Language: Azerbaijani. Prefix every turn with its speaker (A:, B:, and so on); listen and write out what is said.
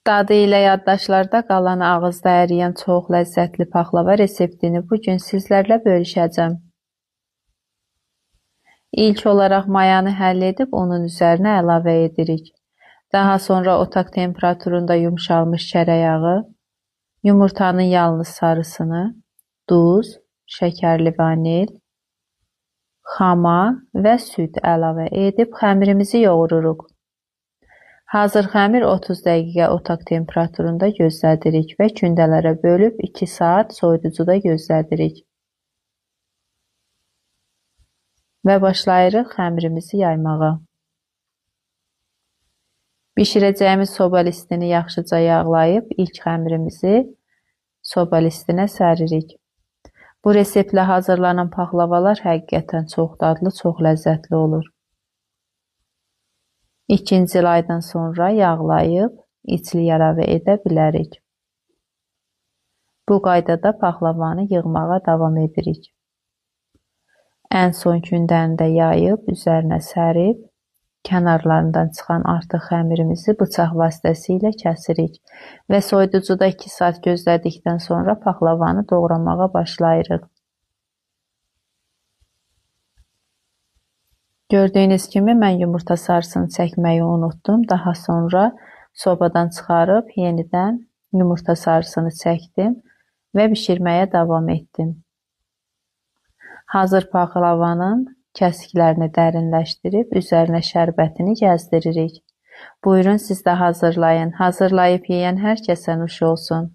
A: Dadı ilə yaddaşlarda qalan, ağızda əriyən çox ləzzətli paxlava reseptini bu gün sizlərlə bölüşəcəm. İlk olaraq mayanı həll edib unun üzərinə əlavə edirik. Daha sonra otaq temperaturunda yumşalmış kərə yağı, yumurtanın yalnız sarısını, duz, şəkərli vanil, xama və süd əlavə edib xəmirimizi yoğururuq. Hazır xəmir 30 dəqiqə otaq temperaturunda gözlədirik və kündələrə bölüb 2 saat soyuducuda gözlədirik. Və başlayırıq xəmirimizi yaymağa. Bişirəcəyimiz soba listini yaxşıca yağlayıb ilk xəmirimizi soba listinə səririk. Bu reseptlə hazırlanan paxlavalar həqiqətən çox dadlı, çox ləzzətli olur. İkinci laydan sonra yağlayıb içli əlavə edə bilərik. Bu qaydada paxlavanı yığmağa davam edirik. Ən son kündəni də yayıb, üzərinə sərib, kənarlarından çıxan artıq xəmirimizi bıçaq vasitəsilə kəsirik və soyuducuda 2 saat gözlədikdən sonra paxlavanı doğramağa başlayırıq. Gördüyünüz kimi mən yumurta sarısını çəkməyi unutdum. Daha sonra sobadan çıxarıb yenidən yumurta sarısını çəkdim və bişirməyə davam etdim. Hazır paxlavanın kəsiklərini dərinləşdirib üzərinə şərbətini gəzdiririk. Buyurun siz də hazırlayın. Hazırlayıb yeyən hər kəsə nuş olsun.